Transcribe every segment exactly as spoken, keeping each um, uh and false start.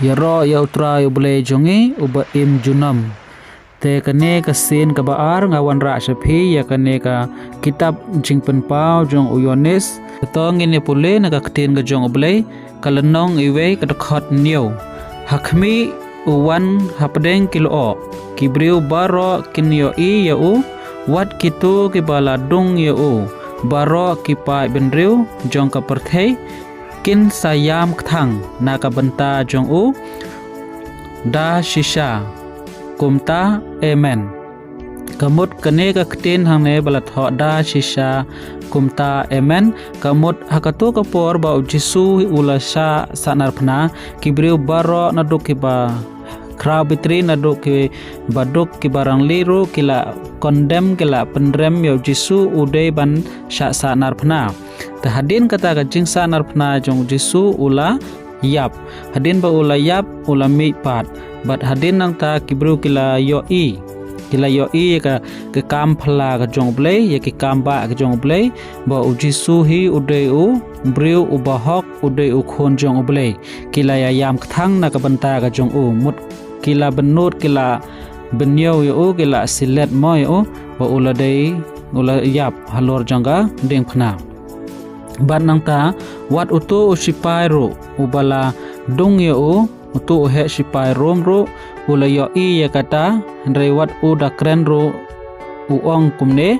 Ïaroh ïa U Trai U Blei jong ngi uba im junom. Te kane ka sien kaba ar nga wanrah sha phi ïa kane ka kitab Jingpynpaw jong u Ïoannis. Te to ngin ïa pule na ka ktien ka jong U Blei, ka lynnong iwei, ka dkhot hynñiew. Ha khmih u wan hapdeng ki lyoh, ki briew baroh kin ïohi ïa u, wat kito kiba la dung ïa u. Baroh ki paidbynriew jong ka pyrthei kin sa ïam kthang na ka bynta jong u da shisha. Kumta, amen. Ka mut kane ka ktien hangne ba la thoh da shisha, kumta, amen. Ka mut ha kato ka por ba U Jisu u la shah sahnarphna, ki briew baroh naduh kiba khraw bitri naduh kiba duk kiba rangli ruh ki la condemn, ki la pynrem ïa U Jisu u dei ban shah sahnarphna. Te hadien kata ka jingsahnarphna jong U Jisu u la ïap. Hadien ba u la ïap u la mih pat. Bad hadien nangta ki briew ki la ïohi, ki la ïohi ïa ka, ka kam phylla ka jong U Blei, ïa ki kam bah ka jong U Blei, ba U Jisu hi u dei u briew uba hok, u dei u khun jong U Blei. Ki la ïa ïam kthang na ka bynta ka jong u. Mut ki la bynnud, ki la bynñiew ïa u, ki la silet mo ïa u ba u la dei, u la ïap halor jong ka diengphna. Bad nangta, wat uto u sipai ruh uba la dung ïa u, uto u heh sipai Rom ruh u la ïohi ïa kata, hynrei wat u da kren ruh u ong kumne: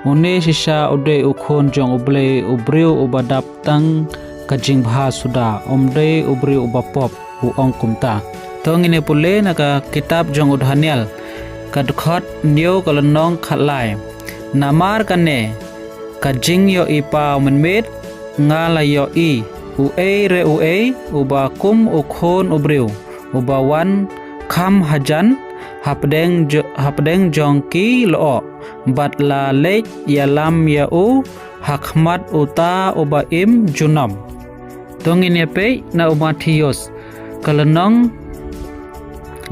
Une shisha u dei u khun jong U Blei, u briew uba dap tang ka jingbha suda, um dei u briew uba pop, u ong kumta. To ngin ïa pule na ka kitab jong u Daniel, ka dkhot hynñiew, ka lynnong khatlai. Namar kane ka jingïohi paw mynmiet nga la ïohi uei re uei uba kum u khun u briew, uba wan kham hajan hapdeng jo-, hapdeng jong ki lyoh, bad la leit ïalam ïa u ha khmat uta uba im junom. To ngin ïa peit na u Mathaios, ka lynnong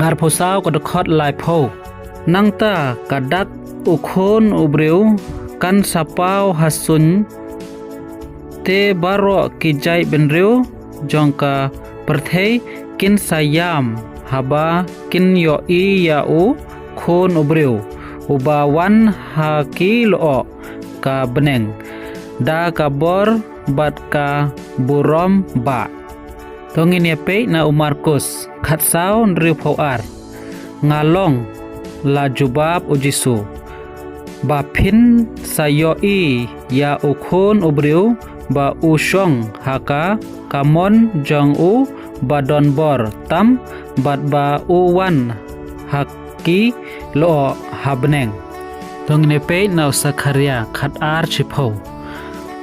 arphew saw, ka dkhot laiphew. Nangta ka dak u khun u briew kan sa paw ha suiñ, te baroh ki jait bynriew jong ka pyrthei kin sa ïam haba kin ïohi ïa u khun u briew uba wan ha ki lyoh ka bneng, da ka bor bad ka burom bah. To ngin ïa peit na u Markus khatsaw, hynriewphew ar. Nga long, la jubab u Jisu, ba phin sa ïohi ïa u khun u briew ba u shong ha ka kamon jong u ba don bor tam, bad ba u wan ha ki lyoh ha bneng. To ngin ïa peit na u Sakharia khatar, shiphew.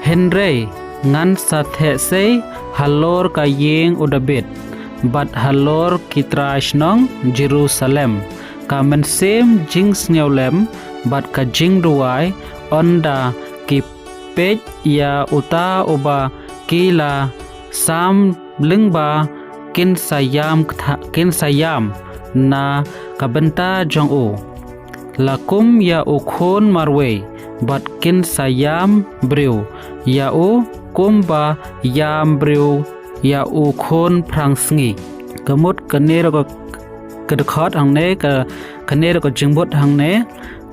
Hynrei ngan sa theh sei halor ka ïing u Dabid, bad halor ki trai shnong Jerusalem, ka mynsiem jingsngewlem bad ka jingduwai, ynda ki peit ïa uta uba ki la sam lyngba kin sa ïam ktha-, kin sa ïam na ka bynta jong u. La kum ïa u khun marwei, bad kin sa ïam briew ïa u kumba ïam briew ïa u khun phrang sngi. Ka mut kane ruh ka, ka dkhot hangne, ka, kane ruh ka jingmut hangne,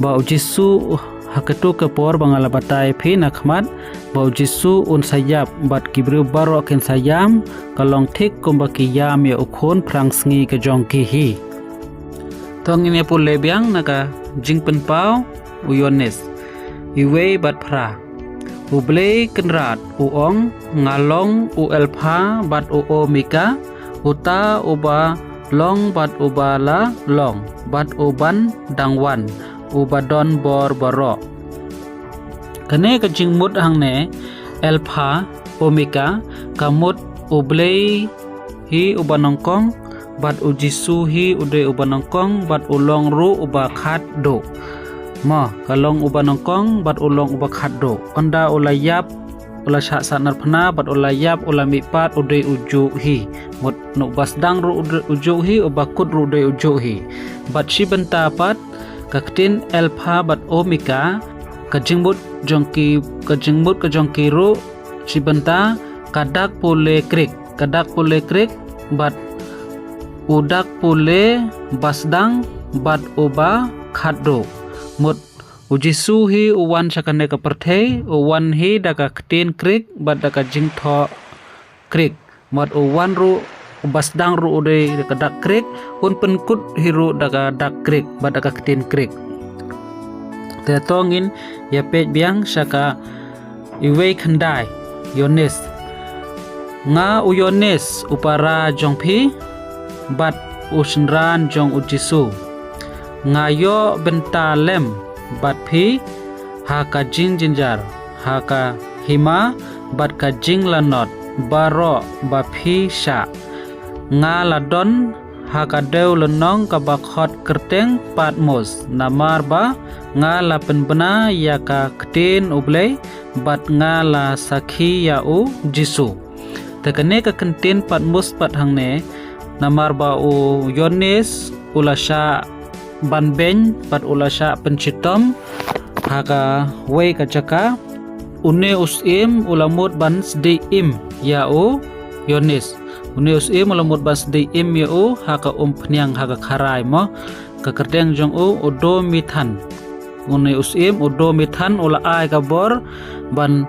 ba u Jisu ha kato ka por ba nga la batai phi na khmat, ba u Jisu un sa ïap bad ki briew baroh kin sa ïam, ka long thik kumba ki ïam ïa u khun phrang sngi ka jong ki hi. To ngin ïa pule biang na ka Jingpynpaw u Ïoannis, iwei bad phra. U Blei Kynrad u ong, nga long u Alpha bad u Omega, uta uba long bad uba la long, bad uban dang wan, uba don bor baroh. Kane ka jingmut hangne, Alpha, Omega, ka mut U Blei hi uba nyngkong, bad u Jisu hi u dei uba nyngkong, bad u long ruh uba khatduh. Mo, ka long uba nyngkong, bad u long uba khatduh. Ynda u la ïap, u la shah sahnarphna, bad u la ïap, u la mihpat, u dei u juh hi. Mut na uba sdang ruh u dei u juh hi, uba kut ruh u dei u juh hi. Bad shi bynta pat, ka ktien Alpha bad Omega, ka jingmut jong ki, ka jingmut ka jong ki ruh, shi bynta, ka dak pule krik, ka dak pule krik, bad u dak pule ba sdang bad uba khatduh. Mut u Jisu hi u wan sha kane ka pyrthei, u wan hi da ka ktien Krik bad da ka jingthoh Krik. Mut u wan ruh, uba sdang ruh u dei da ka dak Krik, un pynkut hi ruh da ka dak Krik bad da ka ktien Krik. Te to ngin ïa peit biang sha ka iwei khyndai, Ïoannis. Nga u Ïoannis u para jong phi bad u synran jong u Jisu. Nga ïoh bynta lem bad phi ha ka jingjynjar, ha ka hima bad ka jinglanot baroh ba phi shah. Nga la don ha ka dewlynnong kaba khot kyrteng Patmos, namar ba nga la pynbna ïa ka ktien U Blei bad nga la sakhi ïa u Jisu. Te kane ka kyntien Patmos pat hangne, namar ba u Ïoannis u la shah ban beiñ bad u la shah pynshitom ha kawei ka jaka. Une u syiem u la mut ban sdie im ïa u Ïoannis. Une u syiem u la mut ban sdie im ïa u ha ka umphniang, ha ka kharai mo. Ka kyrteng jong u u Domithan. Une u syiem u Domithan u la ai ka bor ban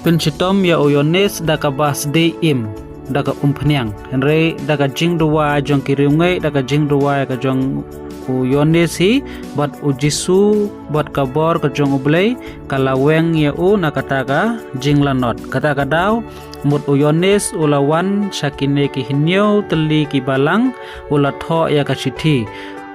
pynshitom ïa u Ïoannis da kaba sdie im da ka umphniang. Hynrei da ka jingduwai jong ki riewngeit, da ka jingduwai ka jong u Ïoannis hi bad u Jisu bad ka bor ka jong U Blei ka la weng ïa u na kata ka jinglanot. Kata ka daw, mut u Ïoannis u la wan sha kine ki hynñiew tylli ki balang, u la thoh ïa ka shithi.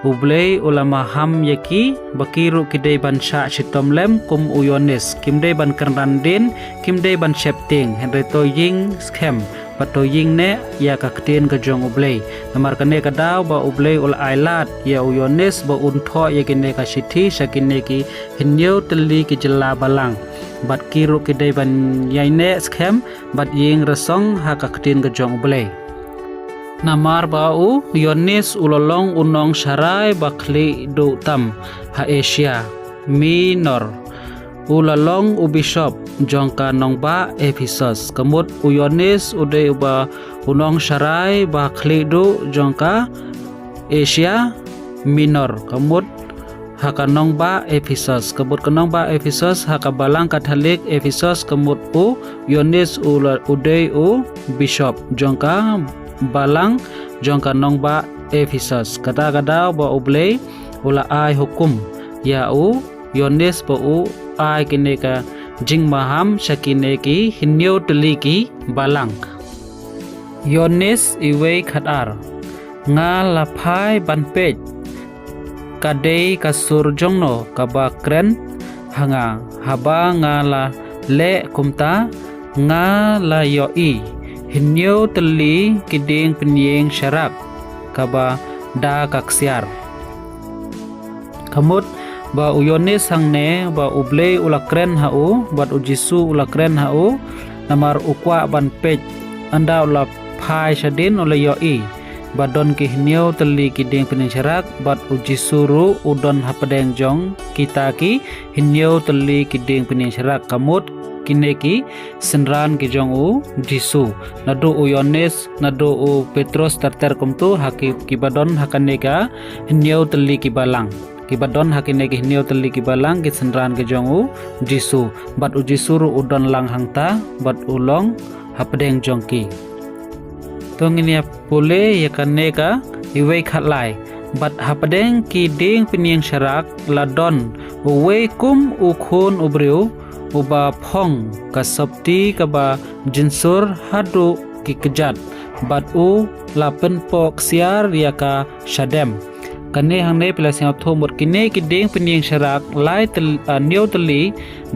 U Blei u la maham ïa ki ba ki ruh ki dei ban shah shitom lem kum u Ïoannis. Kim dei ban kynran dien, kim dei ban sheptieng, hynrei to ïing skhem bad to ïing neh ïa ka ktien ka jong U Blei. Namar kane ka daw ba U Blei u la ai lad ïa u Ïoannis ba un thoh ïa kine ka shithi sha kine ki hynñiew tylli ki jylla balang. Bad ki ruh ki dei ban ïaineh skhem bad ïing rasong ha ka ktien ka jong U Blei. Namar ba u Ïoannis u la long u nongsharai ba khlieh duh tam ha Asia Minor. U la long u bishop jong ka nongbah Ephesus. Ka mut u Ïoannis u dei uba u nongsharai ba khlieh duh jong ka Asia Minor. Ka mut ha ka nongbah Ephesus. Ka mut ka nongbah Ephesus ha ka balang Katholik Ephesus, ka mut u Ïoannis u la u dei u bishop jong ka balang jong ka nongbah Ephesus. Kata ka daw ba U Blei u la ai hukum ïa u Ïoannis ba u ai kine ka jingmaham sha kine ki hynñiew tylli ki balang. Ïoannis iwei khatar. Nga la phai ban peit ka dei ka sur jongno kaba kren ha nga, haba nga la leh kumta, nga la ïohi hynñiew tylli ki dieng pynïeng sharak kaba da ka ksiar. Ka mut ba u Ïoannis hangne ba U Blei u la kren ha u bad u Jisu u la kren ha u, namar u kwah ban peit. Ynda u la phai shadien u la ïohi ba don ki hynñiew tylli ki dieng pynïeng sharak bad u Jisu ruh u don hapdeng jong kita ki hynñiew tylli ki dieng pynïeng sharak. Ka mut kine ki synran ki jong u Jisu. Naduh u Ïoannis, naduh u Petros ter ter kumto ha ki, kiba don ha kane ka hynñiew tylli ki balang. Kiba don ha kine ki hynñiew tylli ki balang ki synran ki jong u Jisu. Bad u Jisu ruh u don lang hangta bad u long hapdeng jong ki. To ngin ïa pule ïa kane ka iwei khatlai. Bad hapdeng ki dieng pynïeng sharak la don uwei kum u Khun u briew uba phong ka sopti kaba jynsur haduh ki kjat, bad u la pynpoh ksiar ïa ka shadem. Kane hangne phi la sngewthuh mut kine ki dieng pynïeng sharak lai tyl-, ah, hynñiew tylli,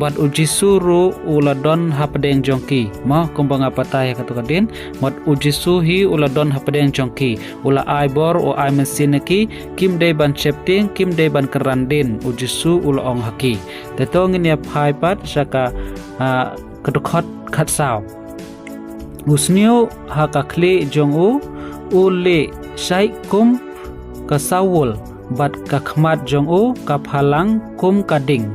bad u Jisu ruh u la don hapdeng jong ki. Mo, kumba nga batai ha kato ka dien, mut u Jisu hi u la don hapdeng jong ki. U la ai bor, u ai mynsiem ïa ki, kim dei ban sheptieng, kim dei ban kynran dien. U Jisu u la ong ha ki. Te to ngin ïa phai pat sha ka, ah, ka dkhot khatsaw. U sniew ha ka khlieh jong u, u lieh shai kum ka sawul, bad ka khmat jong u ka phalang kum ka ding.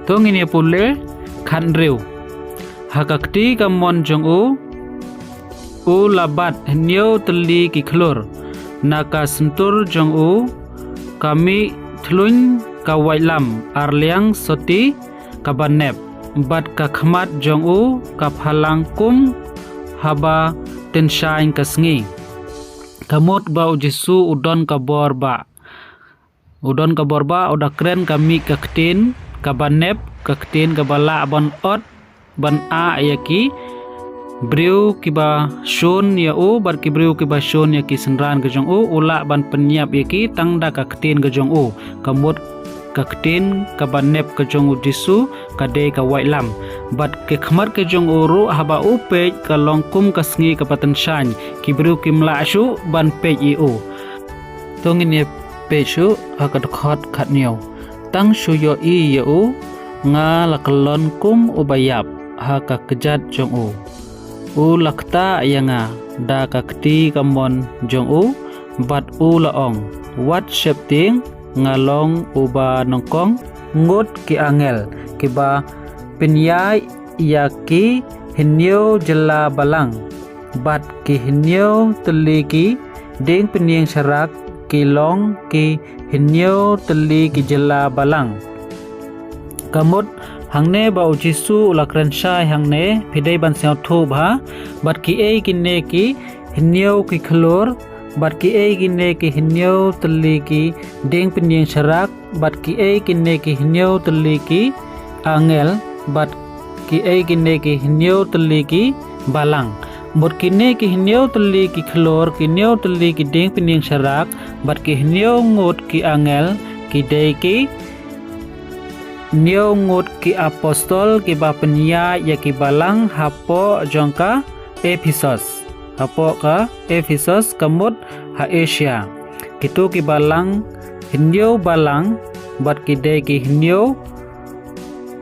To ngin ïa pule khathynriew. Ha ka kti kamon jong u, U la bat hynñiew tylli ki khlur. Na ka syntur jong u ka mih thluiñ ka waitlam arliang soti kaba nep, bad ka khmat jong u ka phalang kum haba tyngshaiñ ka sngi. Ka mut ba u Jisu u don ka bor ba u don ka bor ba u da kren ka mih ka ktien kaba nep, ka ktien kaba lah ban ot ban ah ïa ki briew kiba shun ïa u bad ki briew kiba shun ïa ki synran ka jong u, u lah ban pynïap ïa ki tang da ka ktien ka jong u. Ka mut ka ktien kaba nep ka jong u Jisu ka dei ka waitlam, bad ka khmat ka jong u ruh haba u peit ka long kum ka sngi kaba tyngshaiñ, ki briew kim lah shuh ban peit ïa u. To ngin ïa peit shuh ha ka dkhot khathynñiew. Tang shu ïohi ïa u, nga la kyllon kum uba ïap ha ka kjat jong u. U la ktah ïa nga da ka kti kamon jong u, bad u la ong, wat sheptieng, nga long uba nyngkong. Ngut ki angel kiba pynïaid ïa ki hynñiew jylla balang bad ki hynñiew tylli ki dieng pynïeng sharak ki long ki hynñiew tylli ki jylla balang. Ka mut hangne ba u Jisu u la kren shai hangne, phi dei ban sngewthuh bha, bad kiei kine ki hynñiew ki khlur, bad kiei kine ki hynñiew tylli ki dieng pynïeng sharak, bad kiei kine ki hynñiew tylli ki angel, bad kiei kine ki hynñiew tylli ki balang. Mut kine ki hynñiew tylli ki khlur, ki hynñiew tylli ki dieng pynïeng sharak, bad ki hynñiew ngut ki angel, ki dei ki hynñiew ngut ki apostol kiba pynïaid ïa ki balang hapoh jong ka Ephesus. Hapoh ka Ephesus ka mut ha Asia. Kitu ki balang, hynñiew balang, bad ki dei ki hynñiew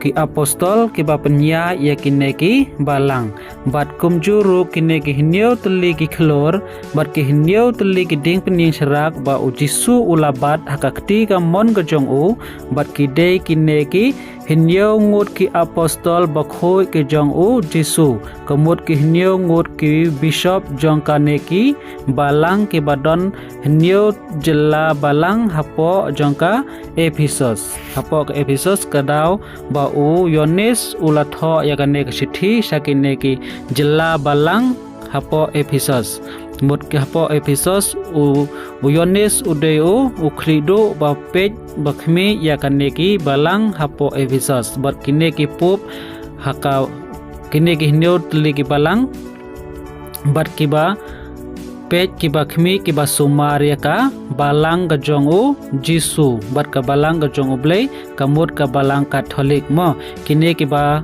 ki apostol kiba pynïaid ïa kine ki balang. Bad kumjuh ruh kine ki hynñiew tylli ki khlur, bad ki hynñiew tylli ki dieng pynïeng sharak ba u Jisu u la bat ha ka kti kamon ka jong u, bad ki dei kine ki hynñiew ngut ki apostol bakhuid ki jong u Jisu. Ka mut ki hynñiew ngut ki bishop jong kane ki balang kiba don hynñiew jylla balang hapoh jong ka Ephesus. Hapoh ka Ephesus ka daw ba u Ïoannis u la thoh ïa kane ka shithi sha kine ki jylla balang hapoh Ephesus. Mut ki hapoh Ephesus u, u Ïoannis u dei u, u khlieh duh ba peit ba khmih ïa kane ki balang hapoh Ephesus. Bad kine ki pup ha ka, kine ki hynñiew tylli ki balang, bad kiba peit kiba khmih kiba sumar ïa ka balang ka jong u Jisu, bad ka balang ka jong u Blei, ka mut ka balang Katholik mo. Kine kiba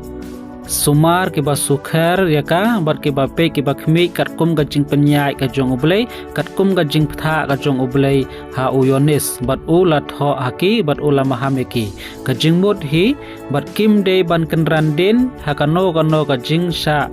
sumar kiba sukher ïa ka, bad kiba peit kiba khmih katkum ka jingpynïaid ka jong u Blei, katkum ka jingpynthah ka jong u Blei ha u Ïoannis, bad u la thoh ha ki, bad u la maham ïa ki. Ka jingmut hi, bad kim dei ban kynran dien ha kano kano ka jingshah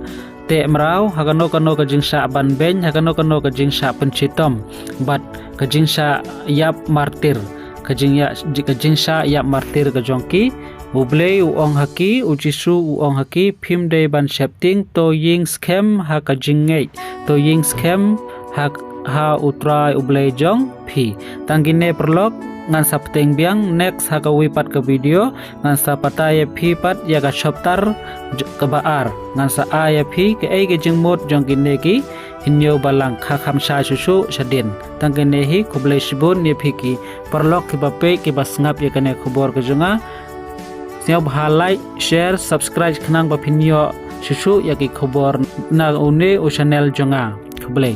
teh mraw, ha kano kano ka jingshah ban beiñ, ha kano kano ka jingshah pynshitom, bad ka jingshah ïap martir, ka jingïa-, ka jingshah ïap martir ka jong ki. U Blei u ong ha ki, u Jisu u ong ha ki, phim dei ban sheptieng, to ïeng skhem ha ka jingngeit, to ïeng skhem ha, ha u Trai u Blei jong phi. Tang kine paralok, ngan sa bteng biang next ha kawei pat ka video, ngan sa batai ïa phi pat ïa ka chapter j-, kaba ar, ngan sa ai ïa phi kaei ka jingmut jong kine ki hynñiew balang, kha kham shai shuh shuh shadien. Tang kine hi, khublei shibun ïa phi ki paralok kiba peit kiba sngap ïa kane ka khubor ka jong nga. Sngewbha like, share, subscribe khnang ba phin ïoh shuh shuh ïa ki khubor na une u channel jong nga. Khublei.